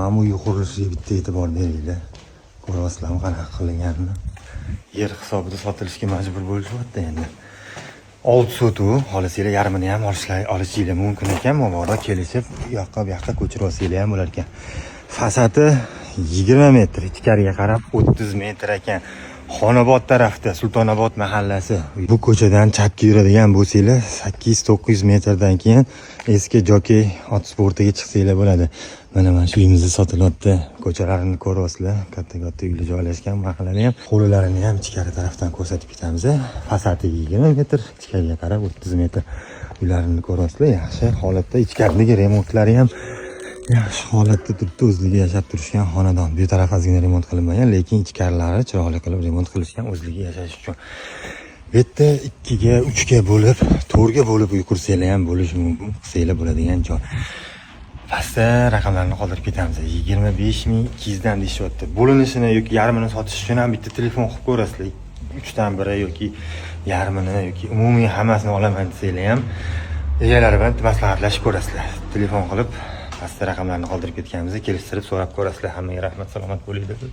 Mana bu uy qurilishiga bitta e'tibor beringlar. Ko'ryapsizlarmi qanaqa qilinganini? Yer hisobida sotilishga majbur bo'lishyapti endi. 6 sotu, xohlasanglar, yarmini ham olishinglar mumkin ekan, mabodo kelishib, u yoqqa, bu yoqqa ko'chirib olsanglar ham bo'lar ekan. Fasadi 20 metr, ichkariga qarab 30 metr ekan. Xonobod tarafda, Sultonobod mahallasi. Bu ko'chadan chapga yuradigan bo'lsanglar, 800-900 metrdan keyin eski jokey ot sportiga chiqsanglar bo'ladi. Mana shu uyimizda sotilyapti. Ko'chalarini ko'ryapsizlar, katta katta uylar joylashgan mahallada ham. Hovlilarini ham ichkari tarafdan ko'rsatib ketamiz. Fasadi 20 metr, ichkariga qarab 30 metr. Uylarini ko'ryapsizlar, yaxshi holatda, ichkaridagi remontlari ham yaxshi holatda turibdi. O'zligi yashab turishgan xonadon. Bu taraf ozgina remont qilinmagan, lekin ichkarilari chiroyli qilib remont qilishgan o'zligi yashash uchun. Bu yerda ikkiga, uchga bo'lib, to'rtga bo'lib uy qursanglar ham bo'lishi mumkin, qilsanglar bo'ladigan joy. Pastda raqamlarni qoldirib ketamiz. 25 200 dan deyishyapti. Bo'linishini yoki yarmini sotish uchun ham bitta telefon qilib ko'rasizlar. Uchdan biri yoki yarmini yoki umumiy hammasini olaman desanglar ham egalari bilan maslahatlashib ko'rasizlar. Telefon qilib, pastda raqamlarni qoldirib ketganmiz, kelishtirib so'rab ko'rasizlar. Hammaga rahmat, salomat bo'linglar.